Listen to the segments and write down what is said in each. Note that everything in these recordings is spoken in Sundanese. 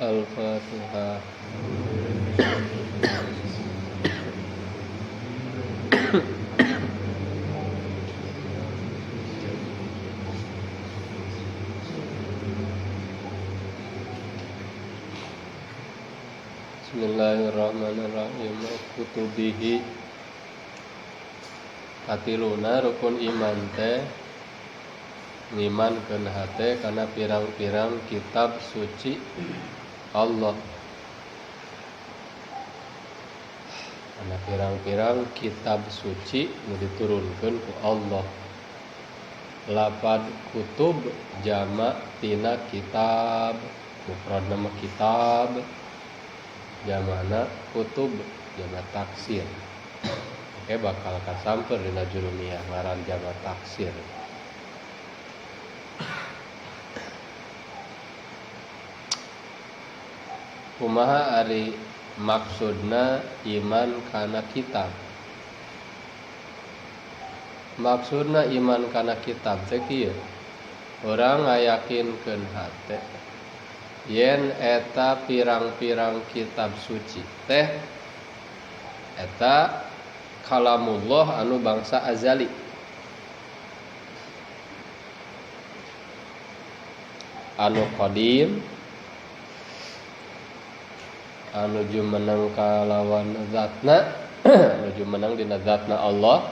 Al-Fatihah. Bismillahirrahmanirrahim. Kutubihi katiluna rukun iman teh ngimankeun hate kana pirang-pirang kitab suci Allah. Kana pirang-pirang kitab suci nu diturunkeun ku Allah. Lapad kutub jama tina kitab, mufradna mah kitab, jamana kutub jama taksir. Oke, bakal kasamper dina jurumiyah ngaran jama taksir. Kumaha ari maksudna iman kana kitab? Maksudna iman kana kitab teh kieu. Urang ngayakinkeun hate yen eta pirang-pirang kitab suci teh eta kalamullah anu bangsa azali. Anu qadim, anu jumeneng kalawan zatna, anu jumeneng dina zatna Allah,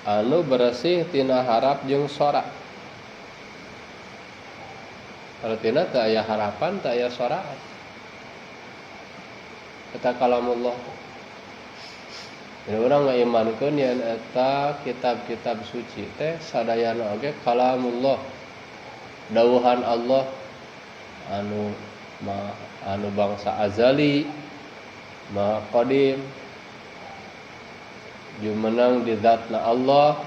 anu bersih tina harap jeung sora. Artina teu aya harapan, teu aya soraan. Eta kalamullah. Jadi urang ngaimankeun yen eta kitab-kitab suci teh sadayana oge kalamullah, dawuhan Allah anu ma, anu bangsa azali, maha qadim, jumeneng di zatna Allah,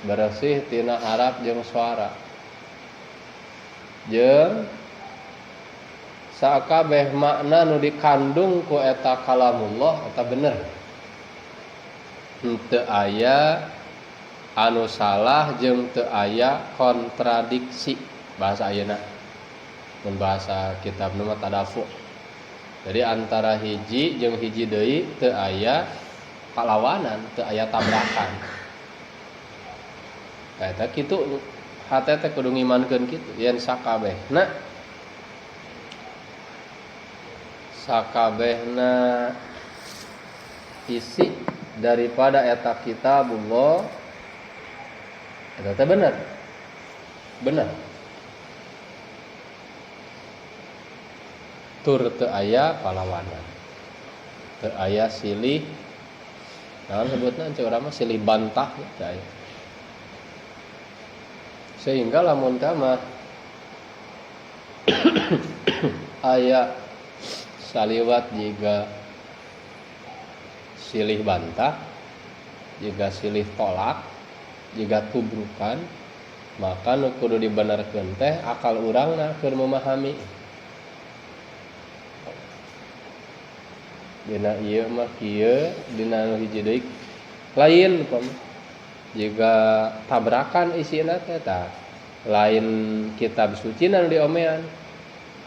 bersih tina harap jeung suara. Jeung sakabeh makna nu dikandung ku eta kalamullah eta bener. Henteu aya anu salah jeung teu aya kontradiksi bahasa ayeuna. Mun bahasa kitab mah tadafu. Jadi antara hiji jeung hiji deui teu aya kalawanan, teu aya tabrakan. Eta kitu hate teh kudu ngimankeun kitu yen sakabehna isi daripada eta kitabullah eta teh bener. Bener. Tur teu aya palawanan. Teu aya silih naon sebutna ceu urang mah silih bantah teu aya. Sehingga lamun teh mah aya saliwat jiga silih bantah, jiga silih tolak, jiga tubrukan, maka nu kudu dibenerkeun teh akal urangna keur memahami. Dina ieu mah kieu, dina nu hiji deui lain upama. Jika tabrakan isina teh tah lain kitab suci nu diomean,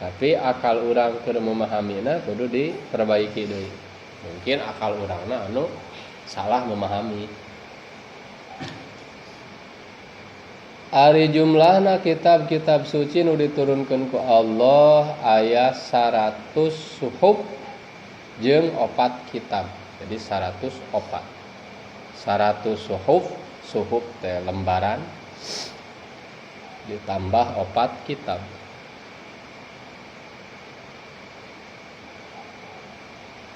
tapi akal urang keur memahamina kudu diperbaiki deui. Mungkin akal urangna anu salah memahami. Ari jumlahna kitab-kitab suci nu diturunkeun ku Allah aya 100 suhuf jeung 4 kitab. Jadi 104. 100 suhuf, suhuf teh lembaran ditambah 4 kitab.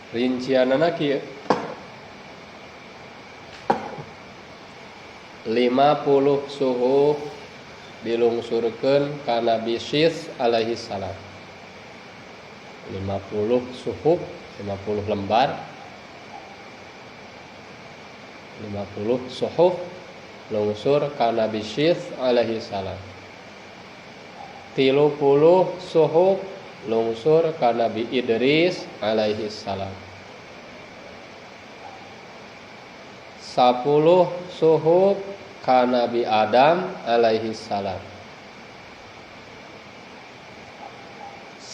Rincianana kieu. 50 suhuf dilungsurkeun ka Nabi Syits alaihi salam. 50 suhuf, 50 lembar, 50 suhuf lungsur ka Nabi Syits alaihi salam. 30 suhuf lungsur ka Nabi Idris alaihi salam. 10 suhuf ka Nabi Adam alaihi salam.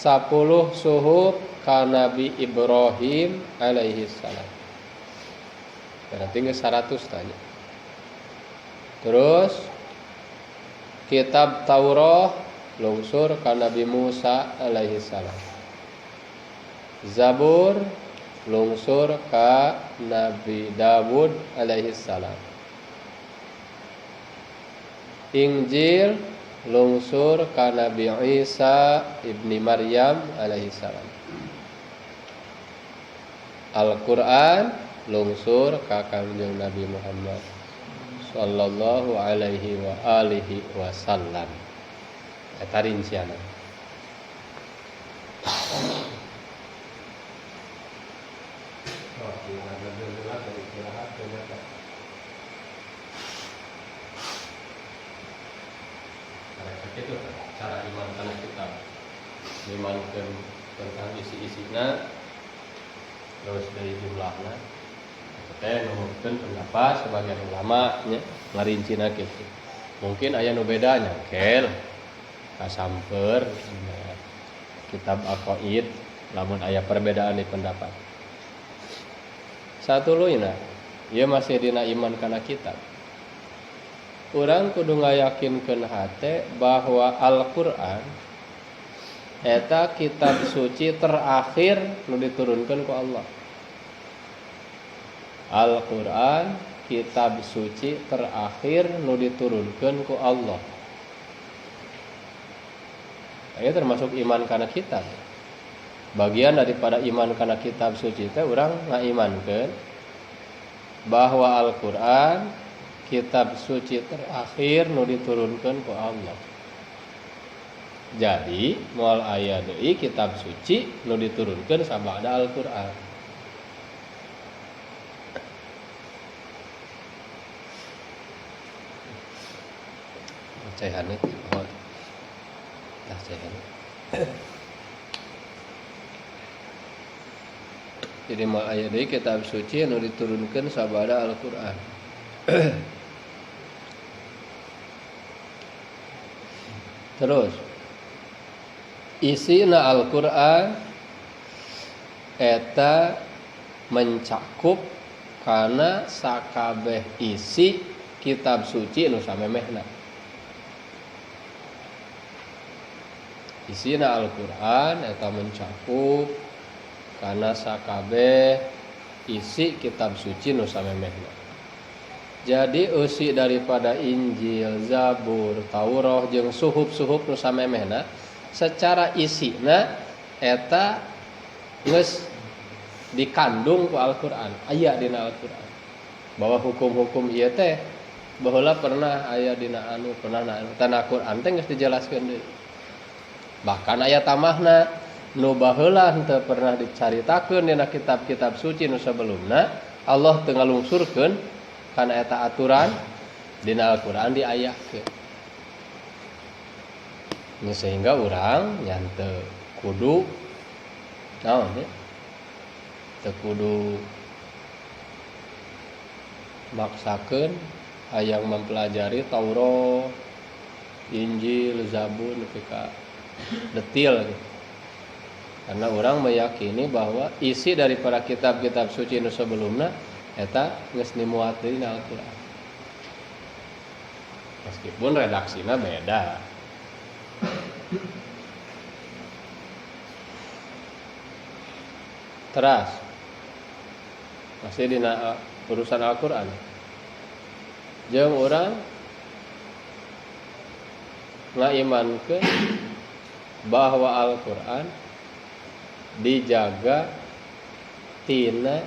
10 suhuf ka Nabi Ibrahim alaihi salam. Berarti geus 100 tanya. Terus kitab Taurat lungsur ka Nabi Musa alaihi salam. Zabur lungsur ka Nabi Dawud alaihi salam. Injil lungsur ka Nabi Isa ibni Maryam alaihi salam. Al-Quran lungsur ka Kangjeng Nabi Muhammad sallallahu alaihi wa alihi wasallam. Eta rincianna. Itu cara iman karena kita imankan tentang isi-isinya terus dari jumlahnya teh numutkeun pendapat sebagian ulama nya ngarincina kitu. Mungkin aya nu bedanya kel kasamper kitab Aqaid lamun aya perbedaan di pendapat. Satuluyna ieu masih dina iman kana kitab. Urang kudu ngayakinkeun hate bahwa Al-Qur'an eta kitab suci terakhir nu diturunkeun ku Allah. Al-Qur'an kitab suci terakhir nu diturunkeun ku Allah. Ieu termasuk iman kana kitab. Bagian daripada iman kana kitab suci teh urang ngaimankeun bahwa Al-Qur'an kitab suci terakhir nu diturunkeun ku Allah. Jadi moal aya deui kitab suci nu diturunkeun sabada Al-Qur'an. Caihannya oh. Tah caihannya. Jadi moal aya deui kitab suci nu diturunkeun sabada Al-Qur'an. Terus isina Al-Qur'an eta mencakup kana sakabeh isi kitab suci nu samemehna. Isina Al-Qur'an eta mencakup kana sakabeh isi kitab suci nu samemehna. Jadi eusi daripada Injil, Zabur, Taurat jeung suhuf-suhuf nu samemehna secara isina eta geus dikandung ku Al-Qur'an, aya dina Al-Qur'an. Bahwa hukum-hukum ieu teh baheula pernah aya dina anu, pernah na anu. Tanah Qur'an teh geus dijelaskeun deui. Bahkan aya tamahna nu baheula henteu pernah dicaritakeun dina kitab-kitab suci nu sebelumna, Allah teu ngalungsurkeun kana eta aturan dina Al-Qur'an diayahkeun. Nya sehingga urang nya teu kudu naon nya? Teu kudu maksakeun hayang mempelajari Taurat, Injil, Zabur nepi ka detil gitu. Karena orang meyakini bahwa isi daripada kitab-kitab suci nu sebelumna eta geus dimuat deui dina Al-Qur'an. Meskipun redaksina beda. Teras masih dina urusan Al-Qur'an. Jeung urang ngaimankeun bahwa Al-Qur'an dijaga tina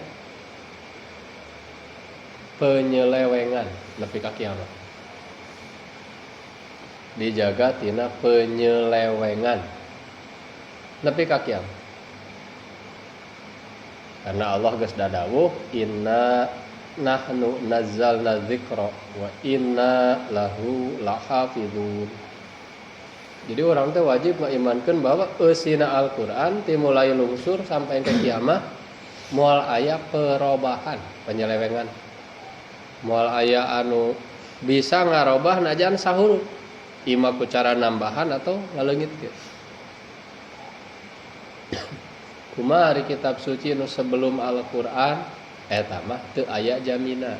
penyelewengan nepi ka kiamat. Dijaga tina penyelewengan nepi ka kiamat. Karena Allah geus dadawuh inna nahnu nazzalna dzikra wa inna lahu lahafizun. Jadi orang teh wajib ngaimankeun bahwa eusina Al-Qur'an timulai lungsur sampai ke kiamat moal aya perobahan, penyelewengan. Moal aya anu bisa ngarobah najan sahuruf. Ima ku cara nambahan atau ngaleungitkeun. Kumaha ari kitab suci nu sebelum Al-Qur'an eta mah teu aya jaminan.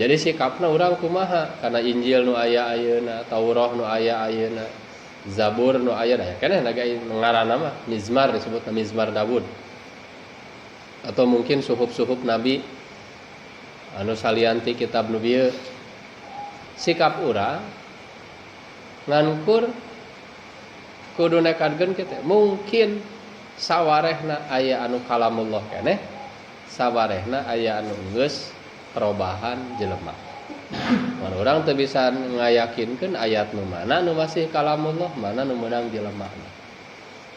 Jadi sikapna urang kumaha kana Injil nu aya ayeuna, Taurat nu aya ayeuna, Zabur nu aya aya keneh naga ngaranna mah Mizmar disebutna Mizmar Daud. Atau mungkin suhuf-suhuf nabi anu salianti kitab nu bieu. Sikap urang ngankur kudu nekadkeun kitu. Mungkin sawarehna aya anu kalamullah keneh, sawarehna aya anu geus perubahan jelema. Mun urang teu bisa ngayakinkeun ayat nu mana nu masih kalamullah, mana nu meunang jelema.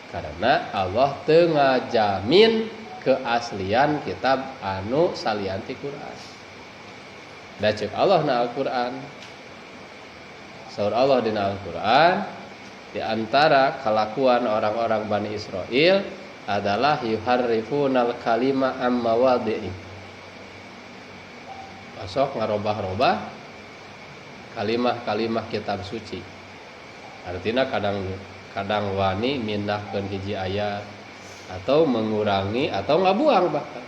Karena Allah teu ngajamin keaslian kitab anu salianti Quran. Da ceuk Allah na Al-Quran. Saur Allah dina Al-Quran, di antara kelakuan orang-orang Bani Israel adalah yuharrifunal kalima am mawadhi'i. Masuk ngarobah-robah kalimah-kalimah kitab suci. Artinya kadang wani mindahkeun hiji ayat atau mengurangi atau ngabuang bahkan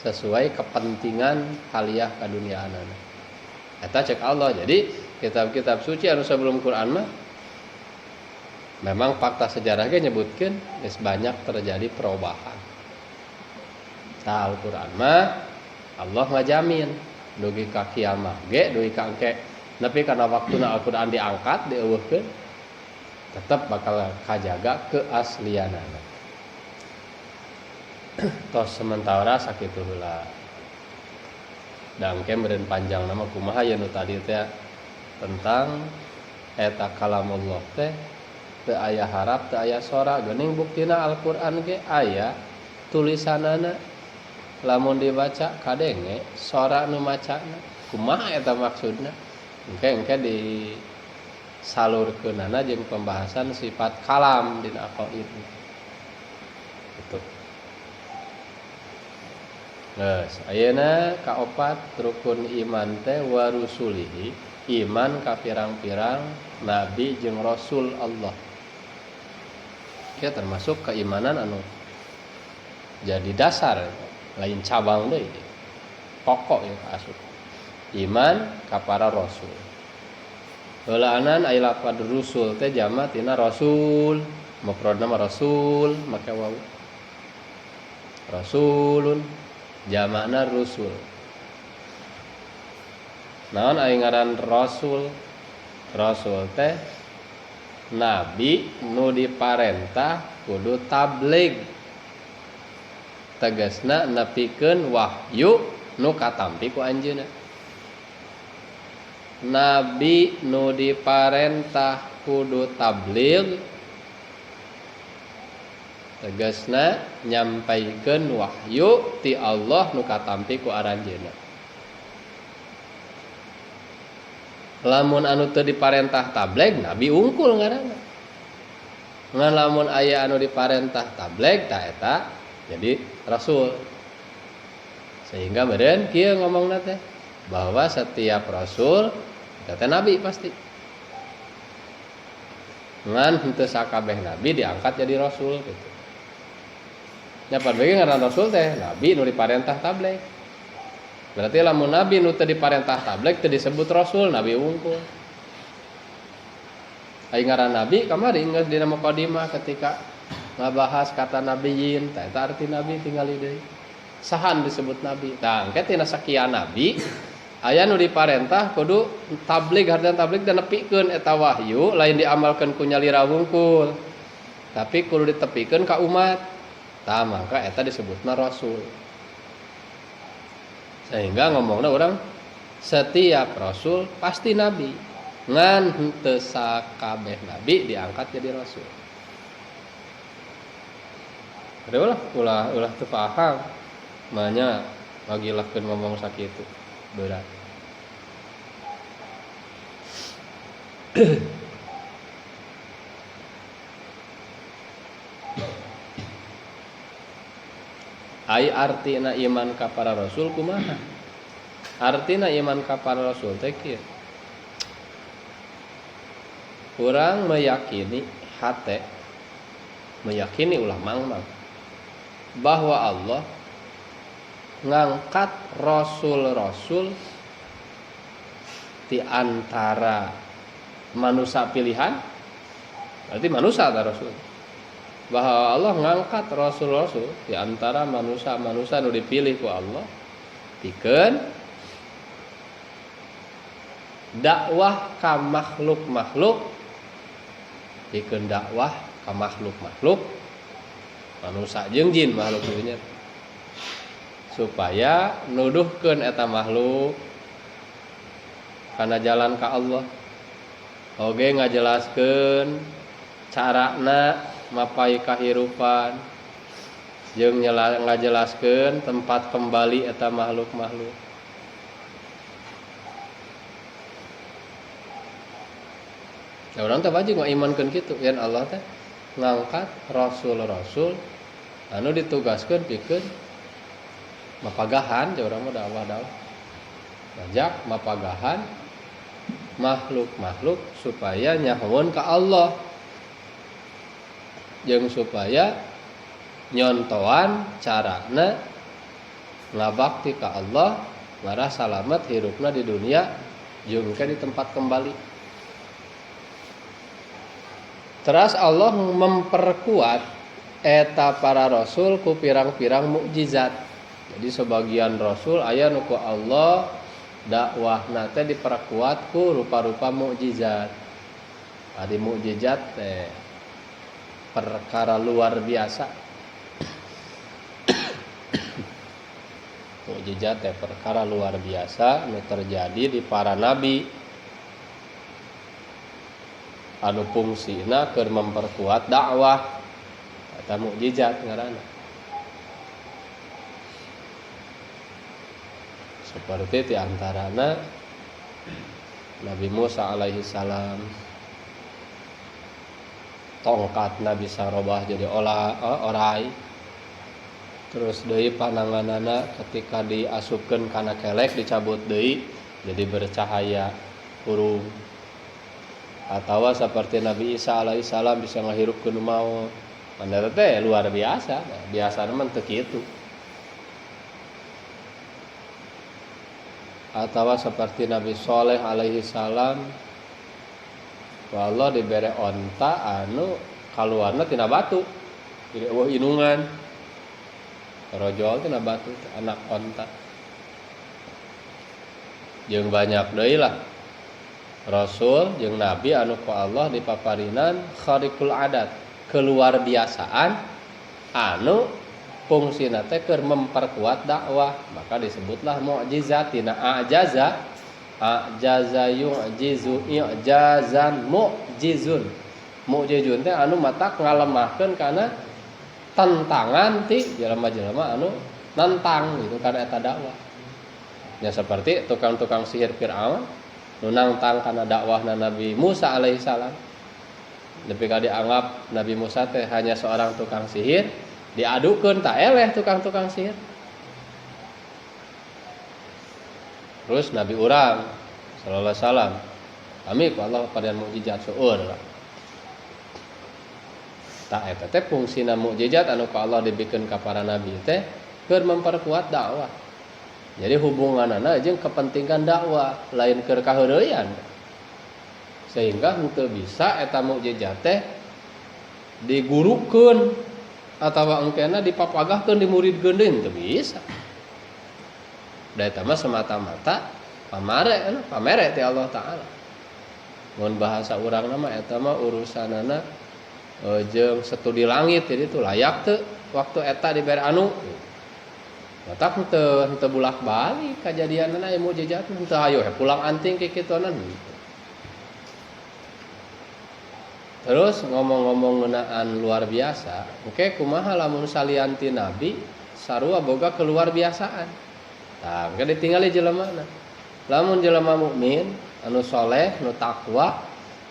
sesuai kepentingan haliah kaduniaanana. Eta cek Allah. Jadi kitab-kitab suci anu sebelum Quran mah memang fakta sejarah ge nyebutkeun geus banyak terjadi perubahan. Tah Al-Quran mah Allah ngajamin dugi ka kiamah ge dugi ka engke nepi kana waktuna Al-Quran diangkat dieuweuhkeun tetep bakal kajaga keaslianana. Tos sementara sakitu heula. Da engke meureun panjang nama kumaha ye nu tadi teh tentang eta kalamullah teh teu aya harap teu aya sora geuning buktina Al-Qur'an ge aya tulisanana lamun dibaca kadenge sora nu macana kumaha eta maksudna engke disalurkeunana jeung pembahasan sifat kalam dina aqaid gitu. Geus ayeuna kaopat rukun iman teh warusulihi iman ka pirang-pirang nabi jeung rasul Allah. Ya termasuk keimanan anu jadi dasar lain cabang deui pokok ya asup iman ka para rasul. Heulaanan aya lafaz rusul teh jama tina rasul, mufradna mah rasul make wawu. Rasulun jamakna rusul. Naon aya ngaran rasul? Rasul teh nabi nu diparentah kudu tabligh. Tegasna nepikeun wahyu nu katampi ku anjeunna. Nabi nu diparentah kudu tabligh tegasna nyampaikeun wahyu ti Allah nu katampi ku aranjeunna. Lamun anu teu diparentah tabligh nabi unggul ngaranna. Ngan lamun aya anu diparentah tabligh tah eta jadi rasul. Sehingga meureun kieu ngomongna teh bahwa setiap rasul eta teh nabi pasti. Ngan henteu sakabeh nabi diangkat jadi rasul gitu. Nya pan bege ngaran rasul teh nabi nu diparentah tabligh. Berarti lamun nabi nu teu diparentah tabligh teu disebut rasul, nabi wungkul. Ai ngaran nabi kamari geus dina mukadimah ketika ngabahas kata nabiyin, tah eta arti nabi tingali deui. Sahan disebut nabi. Tah engke tina sakian nabi aya nu diparentah kudu tabligh, hartina tabligh dan nepikeun eta wahyu lain diamalkeun ku nyalira wungkul. Tapi kudu ditepikeun ka umat. Tah mangka eta disebutna rasul. Sehingga ngomongna urang setiap rasul pasti nabi. Ngan henteu sakabeh nabi diangkat jadi rasul. Ulah ulah ulah teu paham. Manya ngagilahkeun ngomong sakitu. Berat. Ai artina iman ka para rasul kumaha? Artina iman ka para rasul teh kieu. Urang meyakini hate, meyakini ulah mangmang. Bahwa Allah ngangkat rasul-rasul di antara manusia pilihan, berarti manusia ta rasul. Bahwa Allah ngangkat rasul-rasul di antara manusia-manusia nu dipilih ku Allah pikeun dakwah ka makhluk-makhluk, pikeun dakwah ka makhluk-makhluk manusia jeung jin makhluk dunya, supaya nuduhkeun eta makhluk kana jalan ka Allah, oge ngajelaskeun carana mapai kahirupan jeung ngajelaskeun tempat kembali eta makhluk-makhluk. Ya urang teh wajib ngaimankeun kitu yen Allah teh ngangkat rasul-rasul anu ditugaskeun pikeun mapagahan, urang mah dakwah-dakwah ngajak mapagahan makhluk-makhluk supaya nyahoeun ka Allah jeung supaya nyontoan carana ngabakti ka Allah ngarah salamet hirupna di dunia jeung ke di tempat kembali. Teras Allah memperkuat eta para rasul ku pirang-pirang mukjizat. Jadi sebagian rasul aya nu ku Allah dakwahna teh diperkuat ku rupa-rupa mukjizat. Adi mukjizat teh perkara luar biasa. Mukjizat teh perkara luar biasa nu terjadi di para nabi anu fungsina keur memperkuat dakwah. Eta mukjizat ngaranna. Seperti di antarana Nabi Musa alaihi salam, tongkat Nabi sarobah jadi orai. Terus deui pananganana ketika diasupkeun kana kelek dicabut deui jadi bercahaya hurung. Atawa seperti Nabi Isa alaihi salam bisa ngahirupkeun maut. Eta teh luar biasa, biasana mah teu kitu. Atawa seperti Nabi Soleh alaihi salam, Allah dibere onta anu kaluarna tina batu, jadi eueuh inungan. Rojol tina batu anak onta. Jeung banyak deui lah rasul jeung nabi anu ku Allah dipaparinan khariqul adat, keluar biasaan anu fungsina teh keur memperkuat dakwah, maka disebutlah mukjizat tina ajaza, ajaza yu'jizu i'jazan mu'jizun. Mu'jizun teh anu matak ngalemahkeun kana tentangan ti jelema-jelema anu nantang gitu kana eta dakwah. Ya seperti tukang-tukang sihir Fir'aun nu nantang kana dakwahna Nabi Musa alaihi salam. Nepi ka dianggap Nabi Musa teh hanya seorang tukang sihir, diadukeun tak eleh tukang-tukang sihir. Terus Nabi urang sallallahu alaihi wasallam, kami ku Allah parian mukjizat seueur lah. Tak eta teh fungsina mukjizat anu ku Allah dibikeun ka para nabi teh keur memperkuat dakwah. Jadi hubunganana jeung kepentingan dakwah, lain keur kaheureuyan. Sehingga henteu bisa eta mukjizat teh digurukeun atawa engkena dipapagahkeun dimuridkeun deui, henteu bisa. Da eta mah semata-mata pamare, pamere ti Allah Ta'ala. Mun bahasa urang mah eta mah urusanana jeung studi langit, jadi itu layak teu waktu eta dibere anu. Matak henteu bulak-balik kajadianana aya mukjizat henteu hayo he pulang anting kikituanan. Terus ngomong-ngomong ngeunaan luar biasa, engke kumaha lamun salian ti nabi sarua boga keluar biasaan. Tah, engke ditinggali jelemana. Lamun jelema mukmin anu soleh, nu takwa,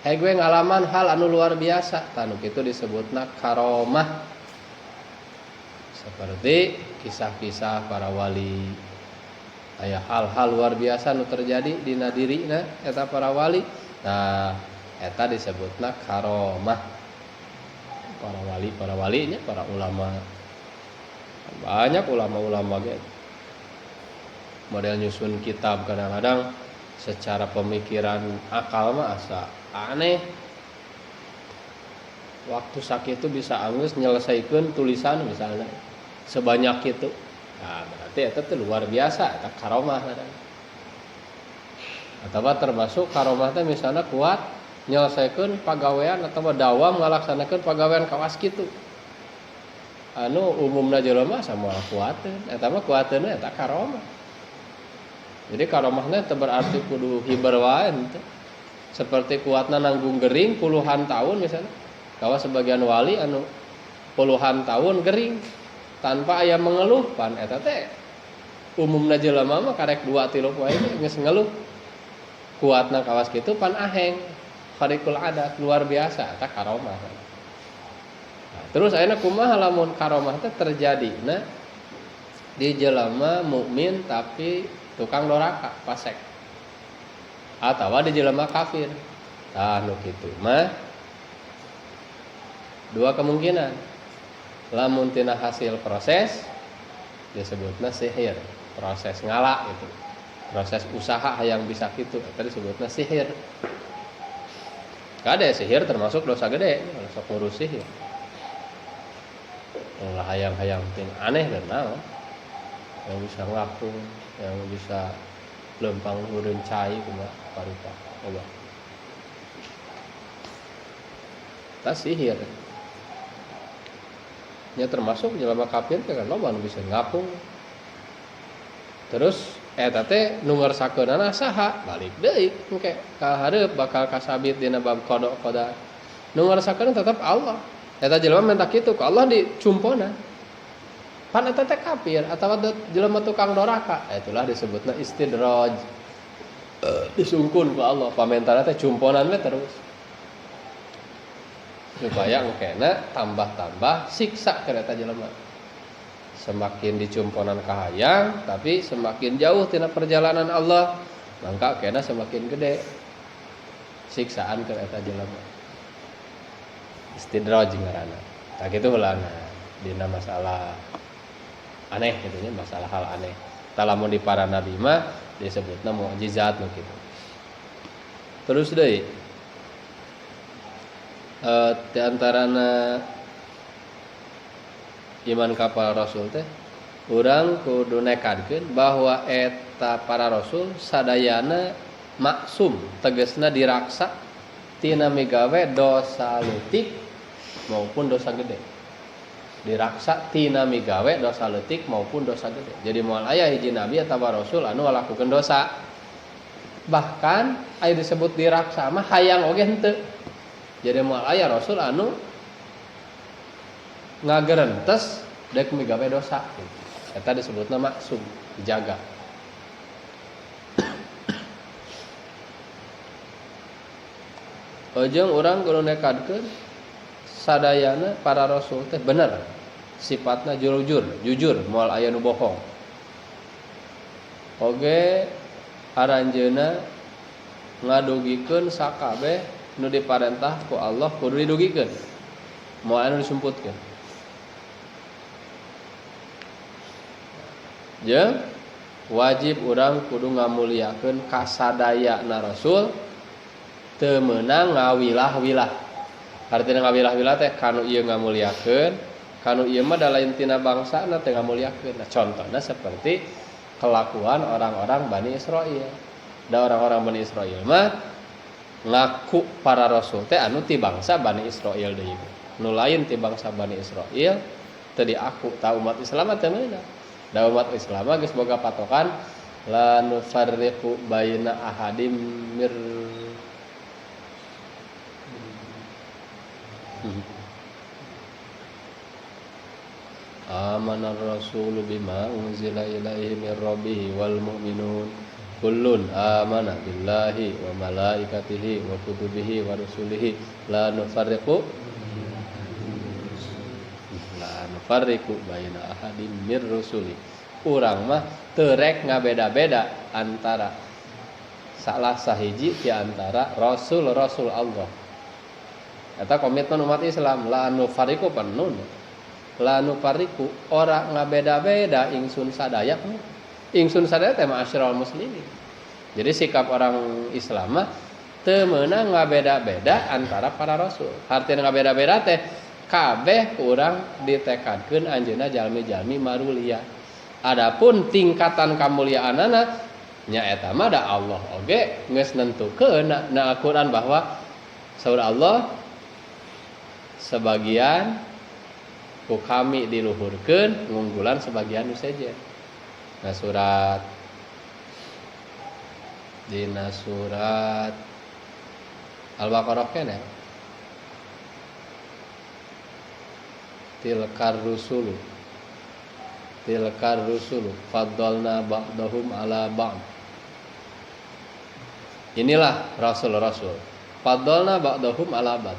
hege gue ngalaman hal anu luar biasa, tah nu kitu disebutna karomah. Seperti kisah-kisah para wali, aya hal-hal luar biasa nu terjadi dina dirina eta para wali. Nah, eta disebutna karomah. Para wali, para walinya, para ulama. Banyak ulama-ulama ge model nyusun kitab kadang-kadang secara pemikiran akal mah asa aneh. Waktu sakit itu bisa anggeus nyelesaikan tulisan misalnya sebanyak itu. Nah, berarti eta teh luar biasa, eta karomah ngaranna. Atawa termasuk karomah teh misalnya kuat nyelesaikan pagawean atau dawam ngalaksanakeun pagawean kawas kitu. Anu umumna jelema samoal kuateun, eta mah kuateun eta karomah. Jadi karomahna teu berarti kudu hiber wae henteu. Seperti kuatna nanggung gering puluhan tahun misalnya. Kawas sebagian wali anu puluhan tahun gering tanpa aya mengeluh pan eta teh umumna jelema mah karek 2 3 poe geus ngeluh. Kuatna kawas kitu pan aheng khariqul adat luar biasa eta karomah. Nah, terus ayeuna kumaha lamun karomah teh terjadina di jelema mukmin tapi tukang doraka fasik atawa di jelema kafir. Tah nu kitu mah dua kemungkinan. Lamun tina hasil proses disebutna sihir, proses ngala gitu. Proses usaha yang bisa kitu eta disebutna sihir. Kade sihir termasuk dosa gede, kalau sok ngurus sihir. Ulah hayang-hayang ting aneh dan naon. Yang bisa ngapung, yang bisa lempang urun cai kumaha parupa loba. Ta sihir. Nya termasuk jelema kafir teh kan loba nu bisa ngapung. Terus eta teh nu ngersakeunana saha? Balik deui engke ka hareup bakal kasabit dina bab qada qadar. Nu ngersakeun tetep Allah. Eta jelema minta kitu ku Allah dicumpona. Pan eta teh kafir atawa jelema tukang doraka. Itulah disebutna istidraj. Disungkun ku Allah pamentana teh cumponan we terus. Supaya engkena tambah-tambah siksa keur eta jelema. Semakin dicumponan kahayang tapi semakin jauh tina perjalanan Allah, mangka kena semakin gede siksaan keur eta jelema. Istidraj ngaranna. Tah kitu heulana dina masalah aneh kitu nya, masalah hal aneh. Tah lamun di para nabi mah disebutna mukjizat nu kitu. Terus deui di antarana iman ka para rasul teh urang kudu nekadkeun bahwa eta para rasul sadayana maksum, tegasna diraksa tina migawe dosa leutik maupun dosa gede. Diraksa tina migawe dosa leutik maupun dosa gede. Jadi moal aya hiji nabi atawa rasul anu ngalakukeun dosa. Bahkan aya disebut diraksa mah hayang oge henteu. Jadi moal aya rasul anu ngagerentes dek migawe dosa. Eta disebutna maksum, dijaga. Ojong urang kudu nekadkeun sadayana para rasul teh bener. Sifatna jujur, jujur moal aya nu bohong. Oge aranjeuna ngadugikeun sakabeh nu diparentah ku Allah kudu didugikeun. Moal anu disumputkeun. Jeung wajib urang kudu ngamuliakeun kasadayana rasul teu meunang ngawilah-wilah. Artina ngawilah-wilah teh kanu ieu ngamuliakeun, kanu ieu mah da lain tina bangsana teh ngamuliakeun. Nah, contohna seperti kelakuan orang-orang Bani Israil. Da orang-orang Bani Israil mah ngaku para rasul teh anu ti bangsa Bani Israil deui. Nu lain ti bangsa Bani Israil teu diaku ta umat Islam mah teu meunang. Da umat Islam mah geus boga patokan la nufarriqu baina ahadim mir Amanar rasulu bima unzila ilaihi mir rabbih wal mu'minun kullun amana billahi wa malaikatihi wa kutubihi wa rusulihi la nufarriqu baina ahadim mir rusuli. Urang mah teu rek ngabeda-beda antara salah sahiji di antara rasul-rasul Allah. Eta komitmen umat Islam la nufarriqu panun. La nufarriqu ora ngabeda-beda ingsun sadaya. Ingsun sadaya teh ma'asyiral muslimin. Jadi sikap orang Islam mah teu meunang ngabeda-beda antara para rasul. Artina ngabeda-beda teh kabeh urang ditekadkeun anjeunna jalmi-jalmi marulia. Adapun tingkatan kamuliaanana nya eta mah da Allah oge geus nentukeun na Al-Qur'an bahwa saur Allah sebagian ku kami diluhurkeun ngunggulan sebagian nu sejen. Nah surat dina surat Al-Baqarah keneh tilkar rusulu faddalna ba'dahum ala ba'd. Inilah rasul-rasul. Faddalna ba'dahum ala ba'd.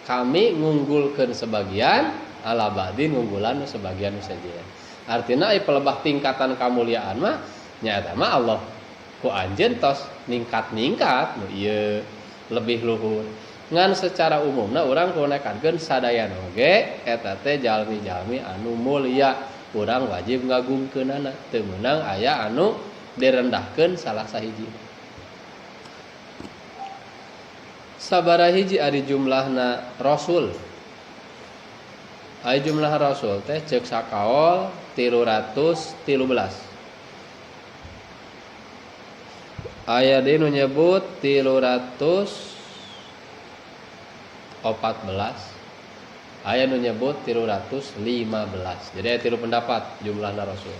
Kami ngunggulkeun sebagian ala ba'din ngunggulan sebagian saja. Artina ai pelebah tingkatan kamuliaan mah nya eta mah Allah ku anjeun tos ningkat-ningkat nu ieu lebih luhur. Ngan secara umumna urang kudu nekankeun sadayana oge eta teh jalmi-jalmi anu mulia, urang wajib ngagungkeunana, teu meunang aya anu direndahkeun salah sahiji. Sabaraha hiji ari jumlahna rasul? Ari jumlah rasul teh ceuk sakaol 313. Aya deui nu nyebut 314, aya nu nyebut 315. Jadi aya 3 pendapat jumlahna rasul.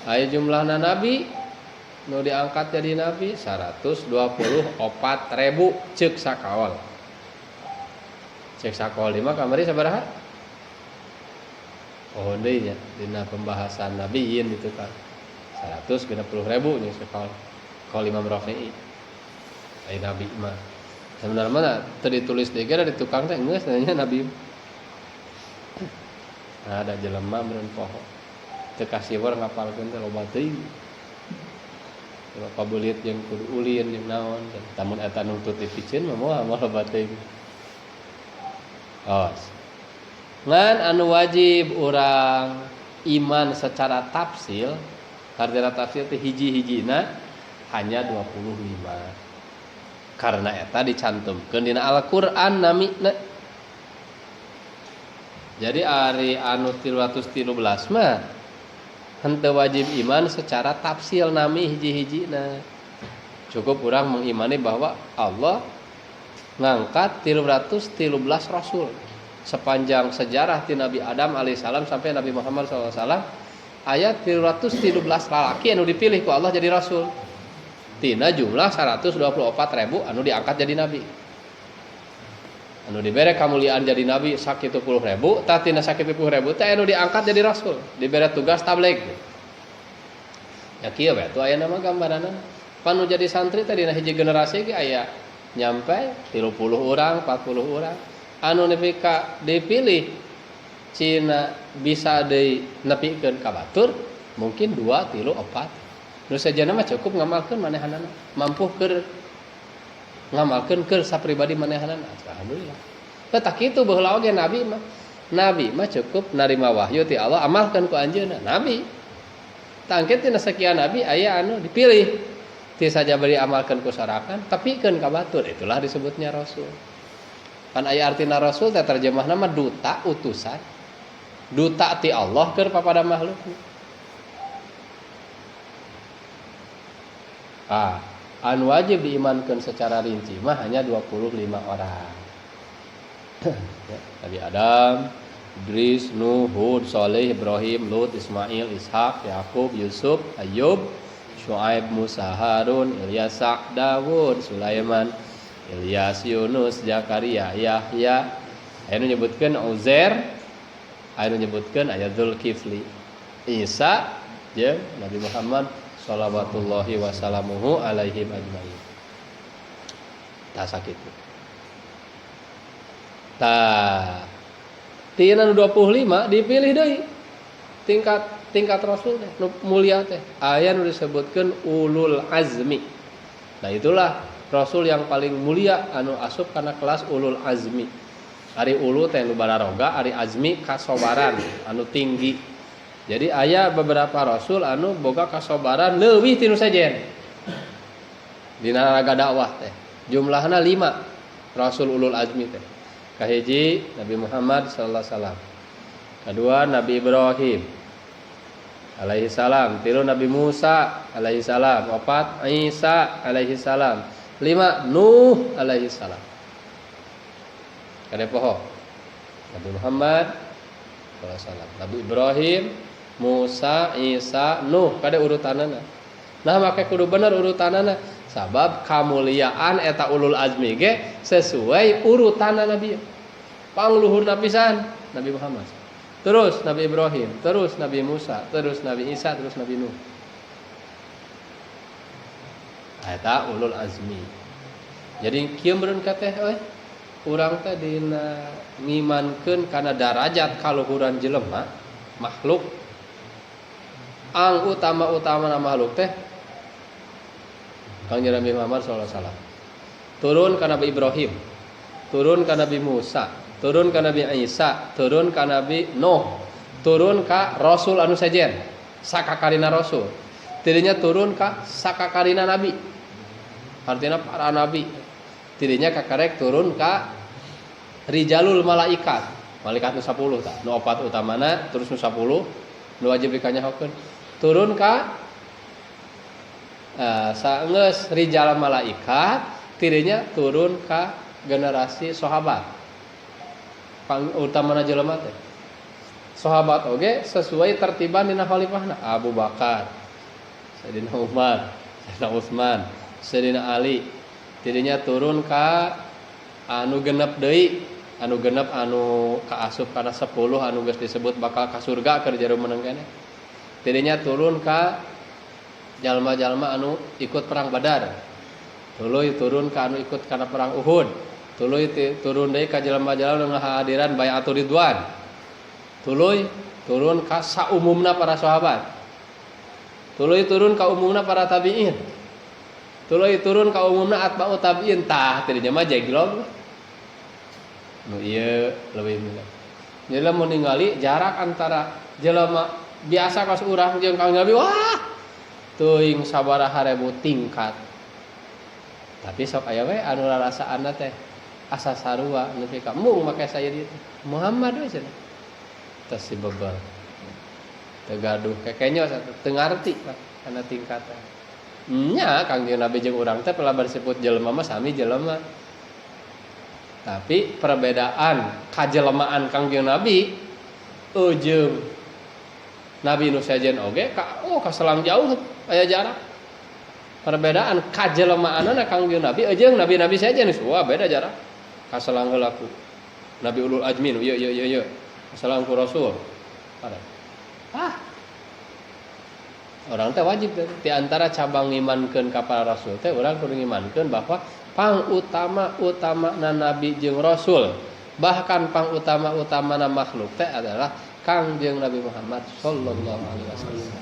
Aya jumlahna nabi nu diangkat jadi nabi 124.000 ceuk sakaol. Ceuk sakaol lima kamari sabaraha? Oh deui nya dina pembahasan nabiyin itu kan 160.000 nya sakaol. Kaol Imam Rafi'i. Ai nabi mah sebenarnya mah teu ditulis deui ge di tukang teh geus nanya nabi. Nah, ada jelema meureun poho. Teu kasiweur ngapalkeun teh loba teuing. Loba pabeulit jeung kudu ulin jeung naon. Tamun eta nuntut dipiceun mah moal loba teuing. Oh. Ngan anu wajib urang iman secara tafsil, artinya tafsil teh hiji-hijina hanya 25. Karena eta dicantumkeun dina Al-Qur'an namina. Jadi ari anu 313 mah henteu wajib iman secara tafsil nami hiji-hijina. Cukup urang mengimani bahwa Allah ngangkat 313 rasul sepanjang sejarah ti Nabi Adam alaihissalam sampai Nabi Muhammad sallallahu alaihi wasallam aya 313 lalaki anu dipilih ku Allah jadi rasul. Tina jumlah 124.000 anu diangkat jadi nabi. Anu dibere kamuliaan jadi nabi sakitu puluh ribu, tah tina sakitu puluh ribu teh anu diangkat jadi rasul, dibere tugas tabligh. Ya kieu we tuh aya nama gambaranna. Panu jadi santri teh dina hiji generasi ge aya nyampe 30 orang, 40 orang. Anu nepi ka dipilih cina bisa deui nepikeun ka batur mungkin 2, 3, 4. Nu sajana mah cukup ngamalkeun manehanana, mampu keur ngamalkeun keur sapribadi manehanana. Alhamdulillah. Tah kitu baheula oge nabi mah. Nabi mah cukup narima wahyu ti Allah amalkeun ku anjeunna. Nabi. Tangke tina sekian nabi aya anu dipilih ti saja bari amalkeun ku sorangan tapi keun ka batur, itulah disebutnya rasul. Pan aya artina rasul teh terjemahna mah duta utusan. Duta ti Allah keur papada makhluk. Ah, anu wajib diimankan secara rinci mah hanya 25 orang. Ya, Nabi Adam, Idris, Nuh, Hud, Saleh, Ibrahim, Lut, Ismail, Ishak, Yakub, Yusuf, Ayub, Shu'aib, Musa, Harun, Ilyasa, Dawud, Sulaiman, Ilyas, Yunus, Zakaria, Yahya. Aya nu nyebutkeun Uzair, aya nu nyebutkeun aya Dzulkifli, Isa jeung Nabi Muhammad shalawatullahi wasalamuhu alaihim ajmain. Tah sakitu. Tah tina nu 25 dipilih deui tingkat rasul teh nu mulia teh aya nu disebutkeun ulul azmi. Nah itulah Rasul yang paling mulia anu asup kana kelas ulul azmi. Ari ulu teh nu bararoga, ari azmi kasobaran anu tinggi. Jadi aya beberapa rasul anu boga kasobaran leuwih ti nu sejen dina raga dakwah teh. Jumlahna 5 rasul ulul azmi teh. Kahiji Nabi Muhammad sallallahu alaihi wasallam. Kedua Nabi Ibrahim alaihi salam, tilu Nabi Musa alaihi salam, opat Isa alaihi salam, 5 Nuh alaihi salam. Kade poho Nabi Muhammad sallallahu alaihi wasallam, Nabi Ibrahim, Musa, Isa, Nuh, kade urutanana. Nah, make kudu bener urutanana, sabab kamuliaan eta ulul azmi ge sesuai urutan Nabi. Pangluhurna pisan Nabi Muhammad. Terus Nabi Ibrahim, terus Nabi Musa, terus Nabi Isa, terus Nabi Nuh. Eta ulul azmi. Jadi kieu meureun ka teh euy, urang teh dina ngimankeun kana darajat kaluhuran jelema makhluk ang utama-utamana makhluk teh Kangjeng Nabi Muhammad sallallahu alaihi wasallam. Turun ka Nabi Ibrahim, turun ka Nabi Musa, turun ka Nabi Isa, turun ka Nabi Nuh, turun ka Rasul anu sejen, sakakarina Rasul. Tidinya turun ka sakakarina Nabi. Artinya para nabi. Tidinya kakarek turun ka rijalul malaikat. Malaikat nu 10 tah, nu 4 utamana terus nu 10 nu wajib dikanyahokeun. Turun ka saenggeus rijal malaikat, tidinya turun ka generasi sahabat. Pang utamana jelema teh. Sahabat oge sesuai tertiban dina khalifahna, Abu Bakar, Sayyidina Umar, Sayyidina Utsman, Sayyidina Ali. Tidinya turun ka anu genep deui, anu genep anu kaasup kana 10 anu geus disebut bakal ka surga keur jero meunang keneh. Tidinya turun ka jalma-jalma anu ikut perang Badar. Tuluy turun ka anu ikut kana perang Uhud. Tuluy turun deui ka jelema-jelema nu ngahadiran baiatul ridwan. Tuluy turun ka saumumna para sahabat. Tuluy turun ka umumna para tabi'in. Tuluy turun ka umumna atba'ut tabi'in. Tah tidinya mah jeglog. Nu ieu leuwih mulia. Jadi lamun ningali jarak antara jelema biasa kos urang jeung Kangjeng Nabi, wah teuing sabaraha ribu tingkat. Tapi sok aya we anu rarasaanna teh asa sarua nepi ka mung make saya dieu Muhammad we cenah. Tos si bebel. Teu gaduh kekenyo teu ngarti lah kana tingkatan. Nya Kangjeng Nabi jeung urang teh pelabar disebut jelema mah sami jelema. Tapi perbedaan kajelemaan Kangjeng Nabi jeung Nabi nu sejen oge ka oh kaselang jauh aya jarak. Perbedaan kajelemaanana Kangjeng Nabi jeung nabi-nabi sejen wah beda jarak. Kaselang heula ku Nabi ulul azmi nu ieu ieu ieu ieu. Kaselang ku Rasul. Pada. Ah. Orang teh wajib teh di antara cabang ngimankeun ka para rasul teh urang kudu ngimankeun bahwa pang utama-utamana nabi jeung rasul, bahkan pang utama-utamana makhluk teh adalah Kangjeng Nabi Muhammad sallallahu alaihi wasallam.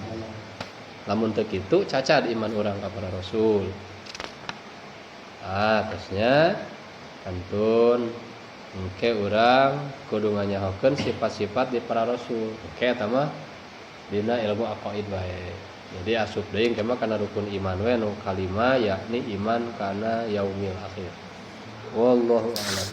Lamun teu kitu cacat iman urang ka para rasul. Ah, terusnya kantun engke urang kudu nganyahokeun sifat-sifat di para rasul. Engke eta mah dina ilmu aqaid bae. Jadi asup deui engke mah kana rukun iman we nu kalima yakni iman kana yaumil akhir. Wallahu a'lam.